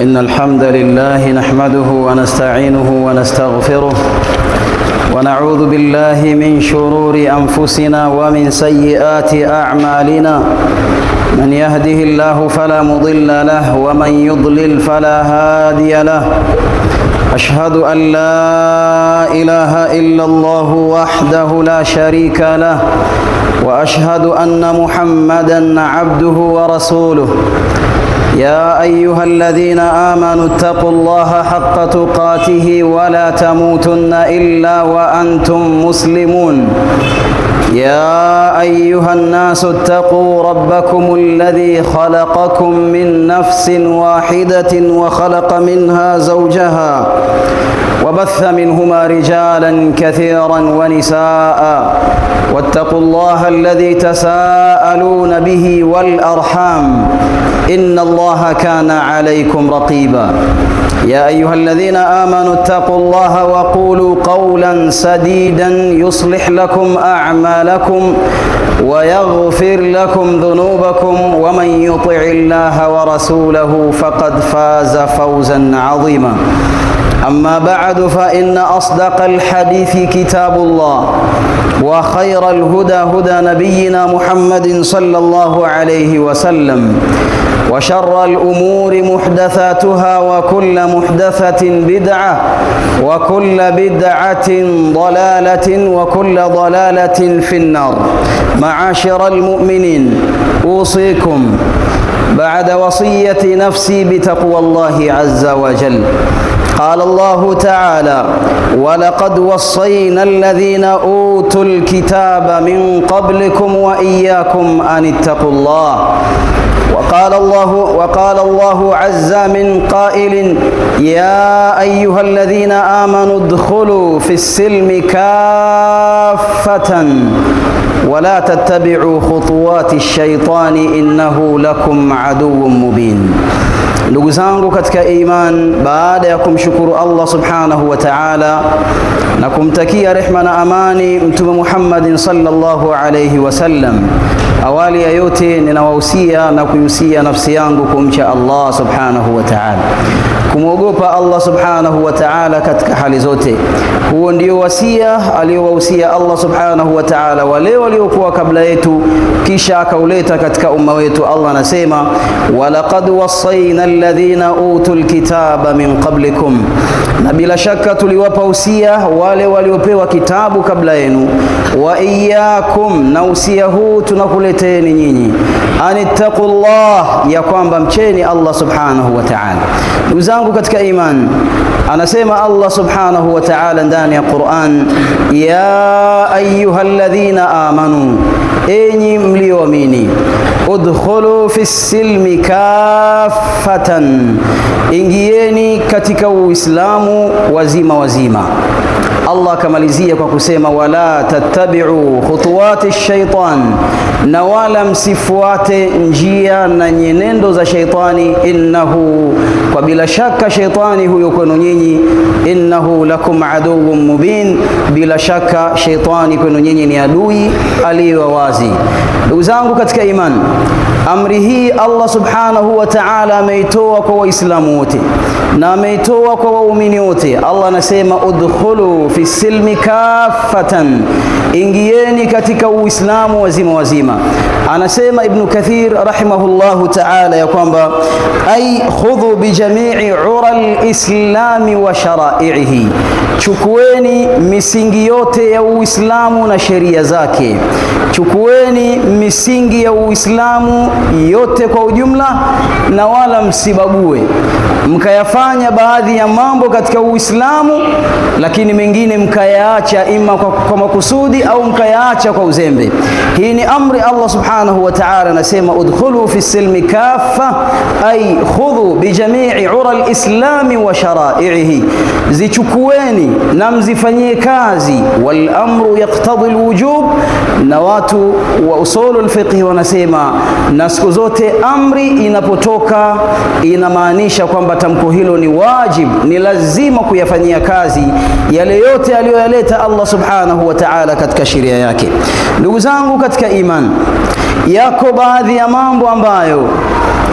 إن الحمد لله نحمده ونستعينه ونستغفره ونعوذ بالله من شرور أنفسنا ومن سيئات أعمالنا من يهده الله فلا مضل له ومن يضلل فلا هادي له أشهد أن لا إله إلا الله وحده لا شريك له وأشهد أن محمدا عبده ورسوله يا أيها الذين آمنوا اتقوا الله حق تقاته ولا تموتن إلا وأنتم مسلمون يا أيها الناس اتقوا ربكم الذي خلقكم من نفس واحدة وخلق منها زوجها وبث منهما رجالا كثيرا ونساء واتقوا الله الذي تساءلون به والأرحام إن الله كان عليكم رقيبا يا أيها الذين آمنوا اتقوا الله وقولوا قولا سديدا يصلح لكم أعمالكم ويغفر لكم ذنوبكم ومن يطع الله ورسوله فقد فاز فوزا عظيما أما بعد فإن أصدق الحديث كتاب الله وخير الهدى هدى نبينا محمد صلى الله عليه وسلم وشر الأمور محدثاتها وكل محدثة بدعة وكل بدعة ضلالة وكل ضلالة في النار. معاشر المؤمنين، أوصيكم بعد وصية نفسي بتقوى الله عز وجل. قال الله تعالى: ولقد وصينا الذين أوتوا الكتاب من قبلكم وإياكم أن اتقوا الله. وقال الله عز من قائل: يا أيها الذين آمنوا ادخلوا في السلم كافة ولا تتبعوا خطوات الشيطان إنه لكم عدو مبين. Ndugu zangu katika iman, baada ya kumshukuru Allah subhanahu wa ta'ala na kumtakia rehma na amani Mtume Muhammadin sallallahu alayhi wasallam, awali ya yote ninawahusia na kuihusia nafsi yangu kumcha Allah subhanahu wa ta'ala, kumwogopa Allah subhanahu wa ta'ala katika hali zote. Huo ndio wasia aliowahusia Allah subhanahu wa ta'ala wale waliokuwa kabla yetu, kisha akauleta katika umma wetu. Allah anasema, walaqad wasaina alladhina utul kitaba min qablikum, na bila shaka tuliwapa usia wale waliopewa kitabu kabla yenu, wa iyyakum, na usia huu tunakuleteni nyinyi, anittaqullah, ya kwamba mcheni Allah subhanahu wa ta'ala. Ndugu zangu katika iman, anasema Allah subhanahu wa ta'ala ndani ya Qur'an, ya ayyuhalladhina amanu, enyi mlioamini, udkhulu fi silmi kaffatan, ingieni katika Uislamu wazima wazima. Allah akamalizia kwa kusema wala tattabi'u khutuwati shaitan, na wala msifuate njia na nyenendo za shaitani. Innahu, kwa bila shaka shaitani huyo kwenu nyinyi, innahu lakum aduwwun mubin, bila shaka shaitani kwenu nyinyi ni adui aliye wazi. Ndugu zangu katika imani, amri hii Allah subhanahu wa ta'ala ameitoa kwa Waislamu wote na ameitoa kwa waumini wote. Allah anasema udkhulu fi silmi kaffatan, ingieni katika Uislamu wazima wazima. Anasema Ibn Kathir rahimahullahu ta'ala ya kwamba ay khudhu bijamii ura lislami wa sharaihi, chukueni misingi yote ya Uislamu na sheria zake. Chukueni misingi ya Uislamu yote kwa ujumla, na wala msibague mkayafanya baadhi ya mambo katika Uislamu, lakini mengine mkayaacha, ima kwa makusudi au mkayaacha kwa uzembe. Hii ni amri Allah subhanahu wa ta'ala anasema, udkhulu fi silmi kaffa, ay khudhu bijamii ura lislami wa sharaihi, zichukueni na mzifanyie kazi. Wal amru yaqtadi alwujub, na watu wa usulul fiqh wanasema, na siku zote amri inapotoka inamaanisha kwamba tamko hilo ni wajib, ni lazima kuyafanyia kazi yale yote aliyoyaleta Allah subhanahu wa ta'ala katika sheria yake. Ndugu zangu katika iman, yako baadhi ya mambo ambayo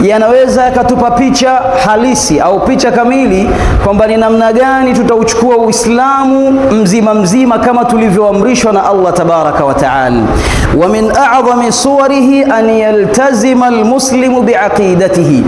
yanaweza yakatupa picha halisi au picha kamili kwamba ni namna gani tutauchukua Uislamu mzima mzima kama tulivyoamrishwa na Allah tabaraka wa taala. Wa min a'dhami suwarihi an yaltazima almuslimu biaqidatihi,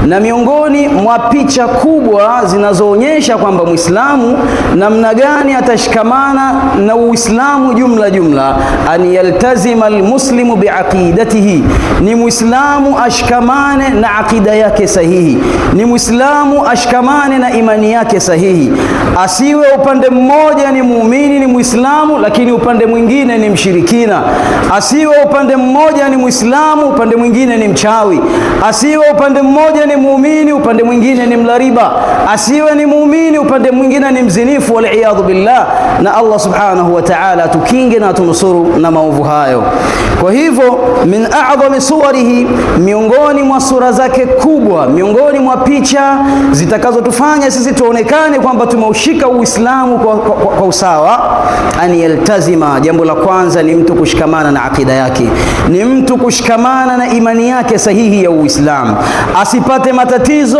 na miongoni mwa picha kubwa zinazoonyesha kwamba Muislamu namna gani atashikamana na Uislamu jumla jumla, an yaltazima almuslimu biaqidatihi, ni Muislamu ashikamane na akida yake sahihi, ni Muislamu ashikamane na imani yake sahihi, asiwe upande mmoja ni muumini ni Muislamu, lakini upande mwingine ni mshirikina, asiwe upande mmoja ni Muislamu upande mwingine ni mchawi, asiwe upande mmoja ni muumini upande mwingine ni mlariba, asiwe ni muumini upande mwingine ni mzinifu, waliyadhu billah. Na Allah subhanahu wa ta'ala tukinge na tunusuru na maovu hayo. Kwa hivyo, min a'dhami suwarihi, miongoni mwa sura zake kubwa, miongoni mwa picha zitakazotufanya sisi tuonekane kwamba tumeushika Uislamu kwa usawa, an yaltazima, jambo la kwanza ni mtu kushikamana na akida yake, ni mtu kushikamana na imani yake sahihi ya Uislamu, asipate matatizo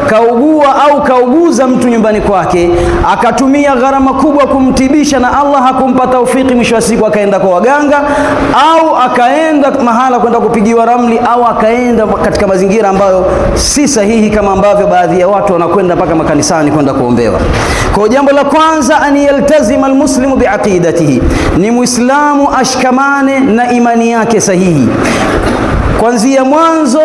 kaugua au kauguza mtu nyumbani kwake akatumia gharama kubwa kumtibisha na Allah hakumpa taufiki, mwisho wa siku akaenda kwa waganga au akaenda mahala kwenda kupigiwa ramli au akaenda katika mazingira ambayo si sahihi, kama ambavyo baadhi ya watu wanakwenda mpaka makanisani kwenda kuombewa. Kwa jambo la kwanza, an yaltazima almuslimu biaqidatihi, ni Muislamu ashikamane na imani yake sahihi kuanzia mwanzo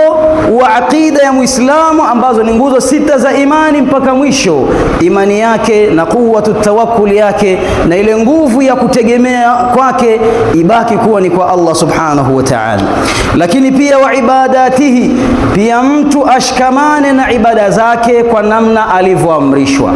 wa aqida ya Muislamu ambazo ni nguzo sita za imani mpaka mwisho, imani yake na quwwatu tawakkuli yake na ile nguvu ya kutegemea kwake ibaki kuwa ni kwa Allah subhanahu wa ta'ala. Lakini pia wa ibadatihi, pia mtu ashikamane na ibada zake kwa namna alivyoamrishwa.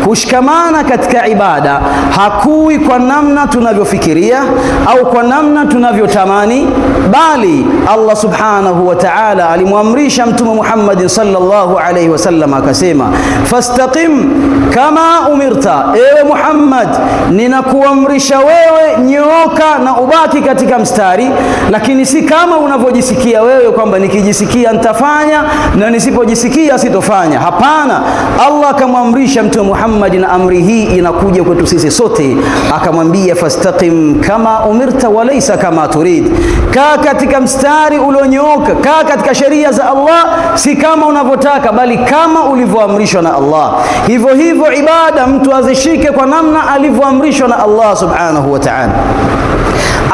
Kushikamana katika ibada hakui kwa namna tunavyofikiria au kwa namna tunavyotamani, bali Allah subhanahu wa ta'ala alimwamrisha Mtume Muhammad sallallahu alayhi wasallam akasema, fastaqim kama umirta, ewe Muhammad, ninakuamrisha wewe nyooka na ubaki katika mstari, lakini si kama unavyojisikia wewe kwamba nikijisikia nitafanya na nisipojisikia sitofanya. Hapana, Allah akamwamrisha Mtume Muhammad, na amri hii inakuja kwetu sisi sote, akamwambia fastaqim kama umirta walaysa kama turid, kaa katika mstari ulionyooka, kaa katika sheria za Allah, si kama unavyotaka, bali kama ulivyoamrishwa na Allah. Hivyo hivyo ibada mtu azishike kwa namna alivyoamrishwa na Allah subhanahu wa ta'ala,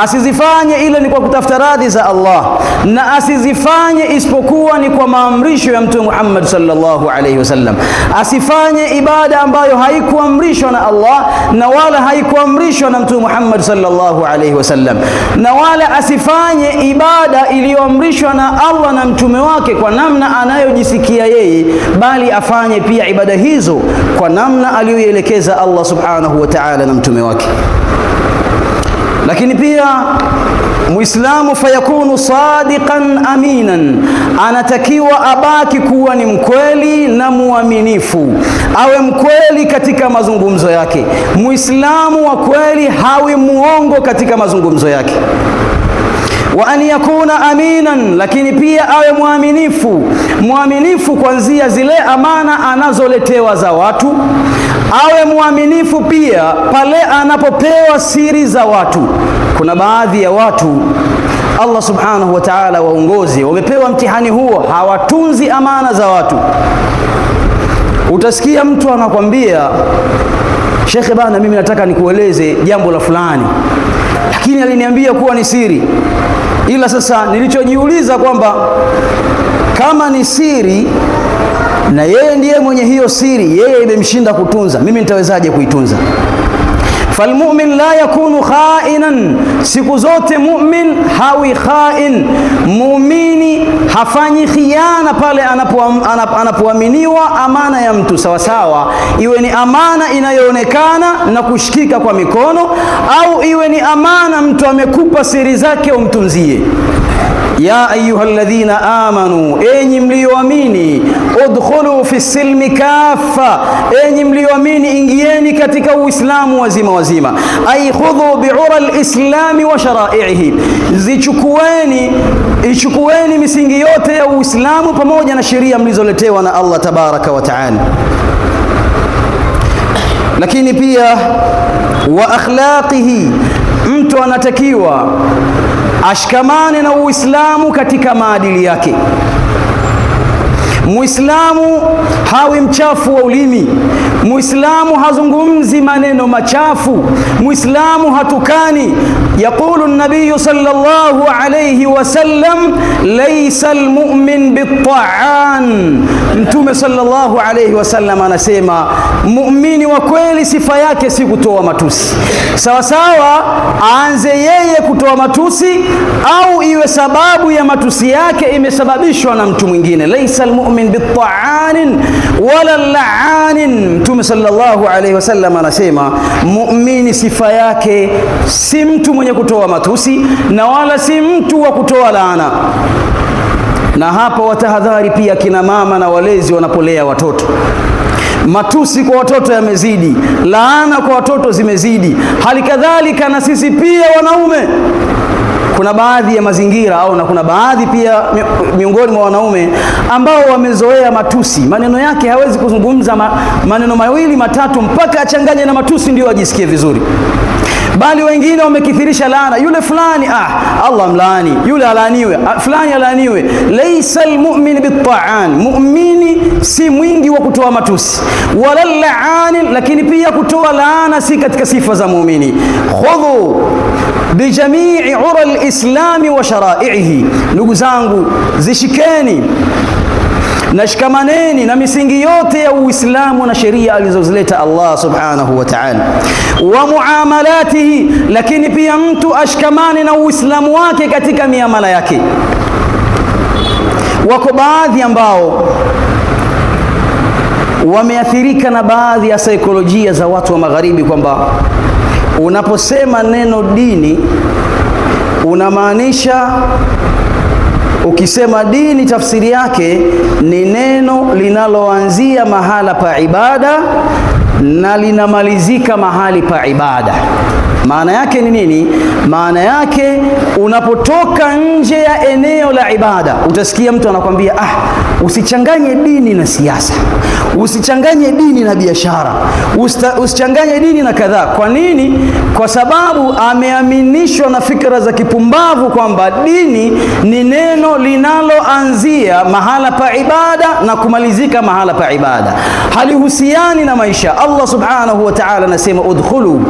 asizifanye ile ni kwa kutafuta radhi za Allah, na asizifanye isipokuwa ni kwa maamrisho ya Mtume Muhammad sallallahu alayhi wasallam. Asifanye ibada ambayo haikuamrishwa na Allah na wala haikuamrishwa na Mtume Muhammad sallallahu alayhi wasallam, na wala asifanye ibada iliyoamrishwa na Allah na mtume wake kwa namna anayojisikia yeye, bali afanye pia ibada hizo kwa namna aliyoielekeza Allah subhanahu wa ta'ala na mtume wake. Lakini pia Muislamu fayakunu sadiqan aminan, anatakiwa abaki kuwa ni mkweli na muaminifu, awe mkweli katika mazungumzo yake. Muislamu wa kweli hawi muongo katika mazungumzo yake. Wa an yakuna aminan, lakini pia awe mwaminifu, mwaminifu kuanzia zile amana anazoletewa za watu, awe mwaminifu pia pale anapopewa siri za watu. Kuna baadhi ya watu Allah subhanahu wa ta'ala waongozi wamepewa mtihani huo, hawatunzi amana za watu. Utasikia mtu anakwambia, shekhe bana, mimi nataka nikueleze jambo la fulani, lakini aliniambia kuwa ni siri. Ila sasa nilichojiuliza kwamba kama ni siri na yeye ndiye mwenye hiyo siri, yeye imemshinda kutunza, mimi nitawezaje kuitunza? Falmumin la yakunu khainan, siku zote mumin hawi khain, muumini hafanyi khiana pale anapoaminiwa amana ya mtu sawasawa, iwe ni amana inayoonekana na kushikika kwa mikono, au iwe ni amana mtu amekupa siri zake umtunzie. Ya ayuha alladhina amanu, enyi mlioamini, udkhulu fi silmi kafa, enyi mlioamini ingieni katika Uislamu wazima wazima. Ay khudhu bi'ura alislami wa sharaihi, zichukueni Ichukueni misingi yote ya Uislamu pamoja na sheria mlizoletewa na Allah tabaraka wa taala. Lakini pia wa akhlaqihi, mtu anatakiwa ashikamane na Uislamu katika maadili yake. Muislamu hawi mchafu wa ulimi, Muislamu hazungumzi maneno machafu, Muislamu hatukani. Yaqulu an-nabiy sallallahu alayhi wasallam, laysa al-mu'min bit-ta'an. Mtume sallallahu alayhi wasallam anasema muumini wa kweli sifa yake si kutoa matusi. Sawa sawa, aanze yeye kutoa matusi au iwe sababu ya matusi yake imesababishwa na mtu mwingine. Laysa al-mu'min bit-ta'anin wala la'anin. Mtume sallallahu alayhi wasallam anasema muumini sifa yake si mtu mwenye kutoa matusi na wala si mtu wa kutoa laana. Na hapa watahadhari pia kina mama na walezi wanapolea watoto. Matusi kwa watoto yamezidi, laana kwa watoto zimezidi. Hali kadhalika na sisi pia wanaume, kuna baadhi ya mazingira au na kuna baadhi pia miongoni mwa wanaume ambao wamezoea matusi. Maneno yake hawezi kuzungumza maneno mawili matatu mpaka achanganye na matusi ndio ajisikie vizuri. Bali wengine wamekithirisha laana, yule fulani, Allah mlaani, yule alaaniwe, fulani alaaniwe. Laysa almu'min bit-ta'an, mu'mini si mwingi wa kutoa matusi, wala laani, lakini pia kutoa laana si katika sifa za muumini. Khudhu bijamii ura alislami wa sharaihi, ndugu zangu zishikeni na shikamaneni na misingi yote ya Uislamu na sheria alizozileta Allah subhanahu wa ta'ala, wa muamalatihi, lakini pia mtu ashikamane na Uislamu wake katika miamala yake. Wako baadhi ambao wameathirika na baadhi ya saikolojia za watu wa magharibi kwamba unaposema neno dini unamaanisha, ukisema dini tafsiri yake ni neno linaloanzia mahala pa ibada na linamalizika mahali pa ibada. Maana yake ni nini? Maana yake unapotoka nje ya eneo la ibada, utasikia mtu anakwambia usichanganye dini na siasa, usichanganye dini na biashara, usichanganye dini na kadhaa. Kwa nini? Kwa sababu ameaminishwa na fikra za kipumbavu kwamba dini ni neno linaloanzia mahala pa ibada na kumalizika mahala pa ibada, halihusiani na maisha. Allah subhanahu wa ta'ala anasema udkhulu,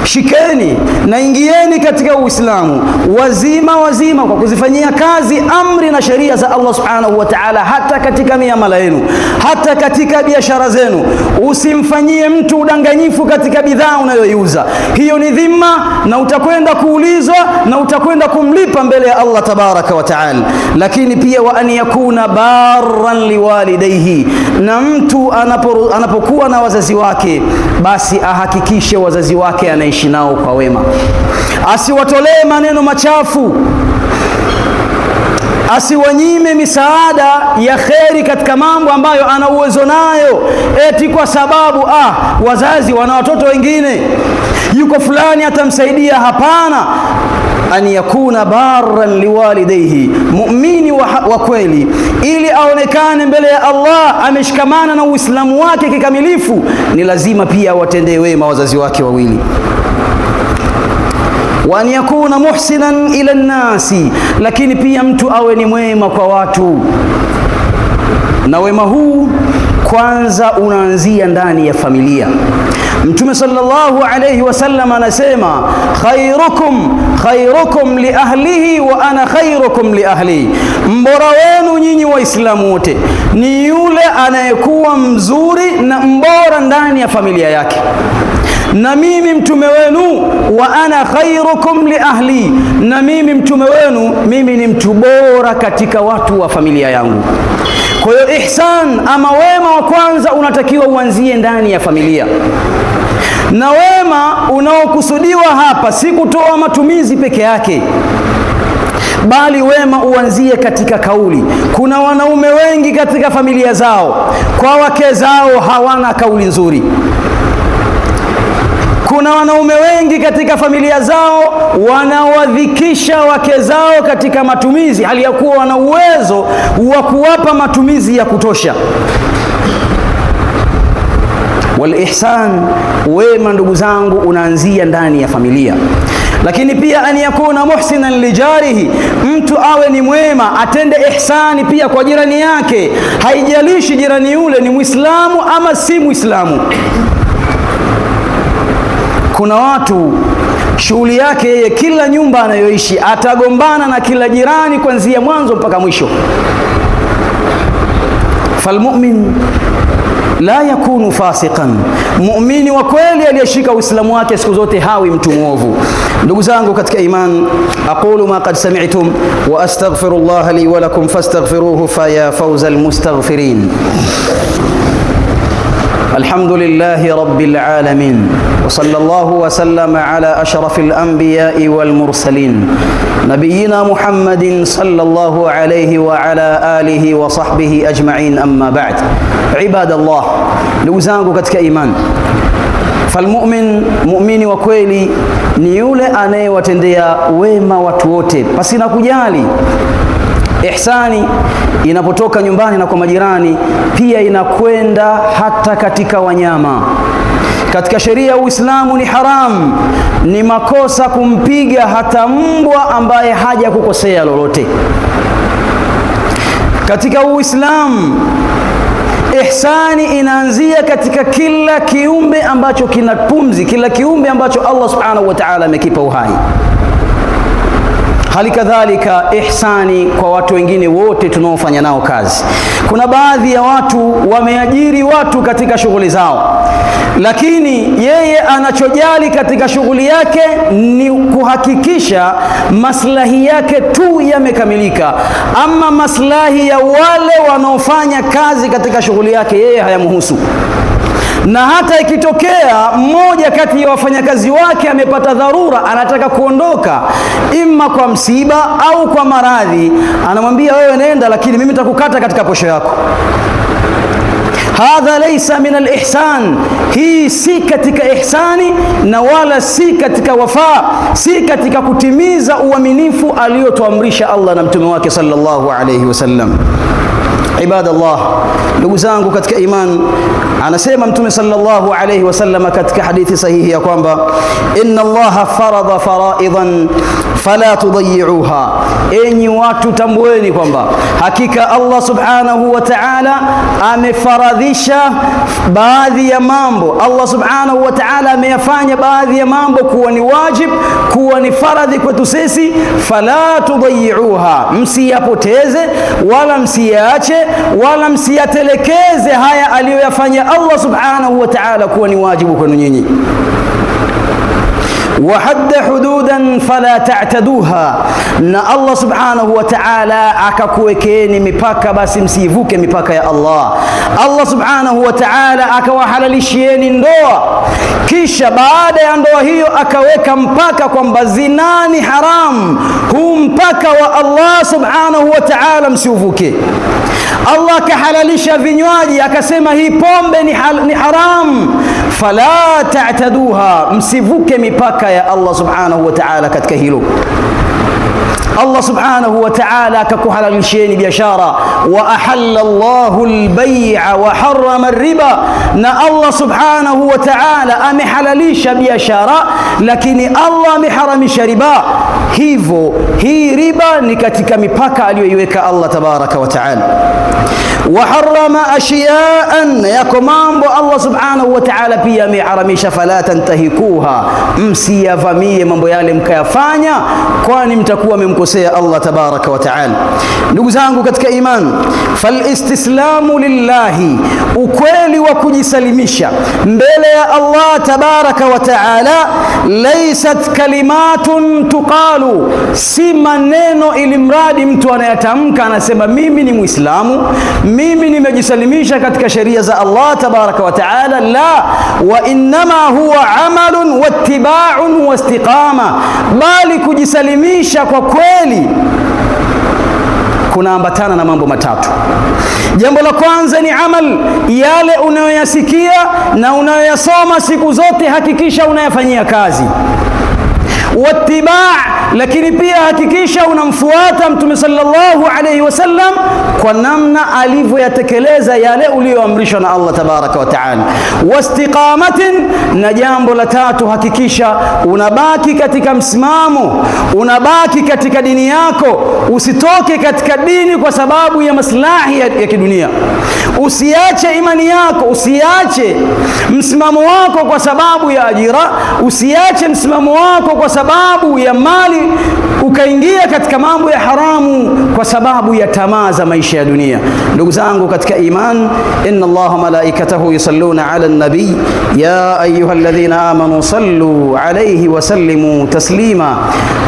shikeni na ingieni katika Uislamu wazima wazima, kwa kuzifanyia kazi amri na sheria za Allah subhanahu wa ta'ala, hata katika miamala yenu, hata katika biashara zenu. Usimfanyie mtu udanganyifu katika bidhaa unayoiuza, hiyo ni dhima na utakwenda kuulizwa na utakwenda kumlipa mbele ya Allah tabaraka wa taala. Lakini pia wa an yakuna barran liwalidayhi, na mtu anapokuwa na wazazi wake basi ahakikishe wazazi wake anaishi nao kwa wema, asiwatolee maneno machafu, asiwanyime misaada ya kheri katika mambo ambayo ana uwezo nayo, eti kwa sababu wazazi wana watoto wengine, yuko fulani atamsaidia. Hapana, an yakuna barran liwalidayhi, muumini wa kweli, ili aonekane mbele ya Allah ameshikamana na Uislamu wake kikamilifu, ni lazima pia watendee wema wazazi wake wawili. Wa an yakuna muhsinan ila nnasi, lakini pia mtu awe ni mwema kwa watu. Na wema huu kwanza unaanzia ndani ya familia. Mtume sallallahu alayhi wasallam anasema khairukum khairukum li ahlihi wa ana khairukum li ahli, mbora wenu nyinyi Waislamu wote ni yule anayekuwa mzuri na mbora ndani ya familia yake, na mimi mtume wenu, wa ana khairukum li ahli, na mimi mtume wenu, mimi ni mtu bora katika watu wa familia yangu. Kwa hiyo ihsan ama wema wa kwanza unatakiwa uanzie ndani ya familia. Na wema unaokusudiwa hapa si kutoa matumizi peke yake, bali wema uanzie katika kauli. Kuna wanaume wengi katika familia zao, kwa wake zao hawana kauli nzuri. Kuna wanaume wengi katika familia zao wanawadhikisha wake zao katika matumizi, hali ya kuwa wana uwezo wa kuwapa matumizi ya kutosha. Wal ihsan, wema ndugu zangu unaanzia ndani ya familia. Lakini pia an yakuna muhsinan lijarihi, mtu awe ni mwema, atende ihsani pia kwa jirani yake, haijalishi jirani yule ni Muislamu ama si Muislamu. Kuna watu shughuli yake yeye, kila nyumba anayoishi atagombana na kila jirani kuanzia mwanzo mpaka mwisho. Falmumin la yakunu fasiqan, muumini wa kweli aliyeshika Uislamu wake siku zote hawi mtu mwovu. Ndugu zangu katika iman, aqulu ma qad sami'tum wa astaghfirullah li wa lakum fastaghfiruhu faya fawza almustaghfirin. الحمد لله رب العالمين، وصلى الله وسلم على أشرف الأنبياء والمرسلين، نبينا محمد صلى الله عليه وعلى آله وصحبه أجمعين، أما بعد. عباد الله، ndugu zangu katika iman, falmumin, muumini wa kweli ni yule anayewatendea wema watu wote pasina kujali. Ihsani inapotoka nyumbani na kwa majirani pia inakwenda hata katika wanyama. Katika sheria ya Uislamu ni haram, ni makosa kumpiga hata mbwa ambaye haja kukosea lolote. Katika Uislamu ihsani inaanzia katika kila kiumbe ambacho kina pumzi, kila kiumbe ambacho Allah subhanahu wa ta'ala amekipa uhai. Hali kadhalika ihsani kwa watu wengine wote tunaofanya nao kazi. Kuna baadhi ya watu wameajiri watu katika shughuli zao, lakini yeye anachojali katika shughuli yake ni kuhakikisha maslahi yake tu yamekamilika, ama maslahi ya wale wanaofanya kazi katika shughuli yake yeye hayamhusu. Na hata ikitokea mmoja kati ya wafanyakazi wake amepata dharura, anataka kuondoka, imma kwa msiba au kwa maradhi, anamwambia wewe nenda, lakini mimi nitakukata katika posho yako. Hadha laysa min alihsan, hii si katika ihsani na wala si katika wafaa, si katika kutimiza uaminifu aliyotuamrisha Allah na mtume wake sallallahu alayhi wasallam. Ibadallah, ndugu zangu katika iman, anasema Mtume sallallahu alayhi wasallam katika hadithi sahihi ya kwamba inna Allaha faradha faraidan fala tudayi'uha, enyi watu tambueni kwamba hakika Allah subhanahu wa ta'ala amefaradhisha baadhi ya mambo. Allah subhanahu wa ta'ala ameyafanya baadhi ya mambo kuwa ni wajib, kuwa ni faradhi kwetu sisi. Fala tudayi'uha, msiyapoteze wala msiyaache wala msiyatelekeze haya aliyoyafanya Allah subhanahu wa ta'ala kuwa ni wajibu kwenu nyinyi. Wa hadda hududan fala ta'taduha, na Allah subhanahu wa ta'ala akakuwekeeni mipaka, basi msiivuke mipaka ya Allah. Allah subhanahu wa ta'ala akawahalalishieni ndoa, kisha baada ya ndoa hiyo akaweka mpaka kwamba zina ni haram. Huu mpaka wa Allah subhanahu wa ta'ala msiuvuke. Allah akahalalisha vinywaji, akasema hii pombe ni haram, fala ta'taduha, msivuke mipaka ya Allah subhanahu wa ta'ala katika hilo. Allah subhanahu wa ta'ala akakuhalalisheni biashara, wa ahalla Allahu al-bay'a wa harrama ar-riba, na Allah subhanahu wa ta'ala amehalalisha biashara, lakini Allah ameharamisha riba. Hivyo hii riba ni katika mipaka aliyoiweka Allah tabaraka wa ta'ala. Wa harrama ashiyaan, yako mambo Allah subhanahu wa ta'ala pia ameharamisha, fala tantahikuha, msiyavamie mambo yale mkayafanya, kwani mtakuwa mmemkosea Allah tabaraka wa ta'ala. Ndugu zangu katika iman, falistislamu lillahi, ukweli wa kujisalimisha mbele ya Allah tabaraka wa ta'ala, laysat kalimatun tuqalu, si maneno ili mradi mtu anayatamka anasema mimi ni Muislamu, mimi nimejisalimisha katika sheria za Allah tabaraka wa ta'ala. La, wa innama huwa amalun wattiba'un wastiqama, bali kujisalimisha kwa kweli kunaambatana na mambo matatu. Jambo la kwanza ni amal, yale unayoyasikia na unayoyasoma siku zote hakikisha unayafanyia kazi. Watibaa, lakini pia hakikisha unamfuata Mtume sallallahu alayhi wasallam kwa namna alivyoyatekeleza yale uliyoamrishwa na Allah tabaraka wa taala. Wastiqamatin, na jambo la tatu hakikisha unabaki katika msimamo, unabaki katika dini yako, usitoke katika dini kwa sababu ya maslahi ya kidunia. Usiache imani yako, usiache msimamo wako kwa sababu ya ajira, usiache msimamo wako kwa sababu ya mali, ukaingia katika mambo ya haramu kwa sababu ya tamaa za maisha ya dunia. Ndugu zangu katika iman, inna Allaha malaikatahu yusalluna ala nabiy ya ayyuhalladhina amanu sallu alayhi wa sallimu taslima.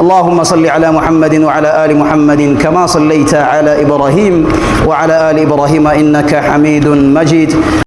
Allahumma salli ala Muhammadin wa ala ali Muhammadin kama sallaita ala Ibrahim wa ala ali Ibrahim innaka Hamidun Majid.